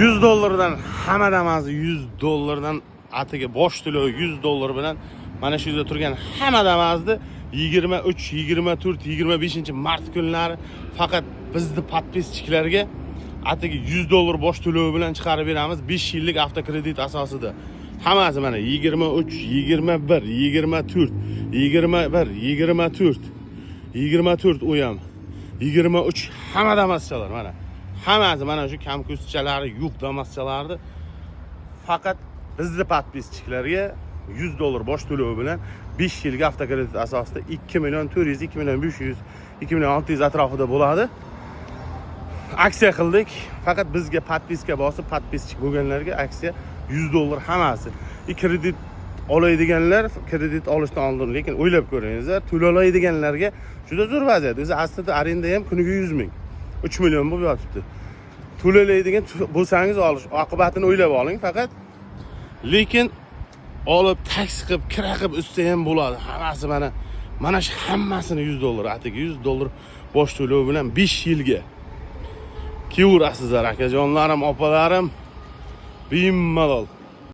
100 dollardan hamma Damasni, 100 dollardan, atigi bosh to'lov 100 dollar bilan mana shu yerda turgan hamma Damasni 23, 24, 25 mart kunlari faqat bizni подписчик larga atigi 100 dollar bosh to'lovi bilan chiqarib beramiz 5 yillik avtokredit asosida. Hammasi mana 23, 21, 24, 21, 24, 24, u ham 23, hamma Damaschalar mana. Hammasi mana shu kam-ko'stchalari yo'q Damaschalarni faqat bizni подписчик larga 100 dollar bosh to'lovi bilan 5 yilga avtokredit asosida 2 million 400, 2 million 500, 2 million 600 atrofida bo'ladi. Aksiya qildik. Faqat bizga подписка bosib, подписчик bo'lganlarga aksiya 100 dollar hammasi. И kredit oladiganlar kredit olishdan oldin lekin o'ylab ko'ringizlar, to'loladiganlarga juda zo'r vaziyat. O'zi aslida arenda ham kuniga 100 ming, 3 million bo'lib yotibdi. To'lalaydigan bo'lsangiz olish, oqibatini o'ylab oling faqat. Lekin olib, taksi qilib, kira qilib uzsa ham bo'ladi. Hammasi mana shu hammasini 100 dollar, atigi 100 dollar bosh to'lov bilan 5 yilga kelaverasizlar, akajonlarim, opalarim, bemalol.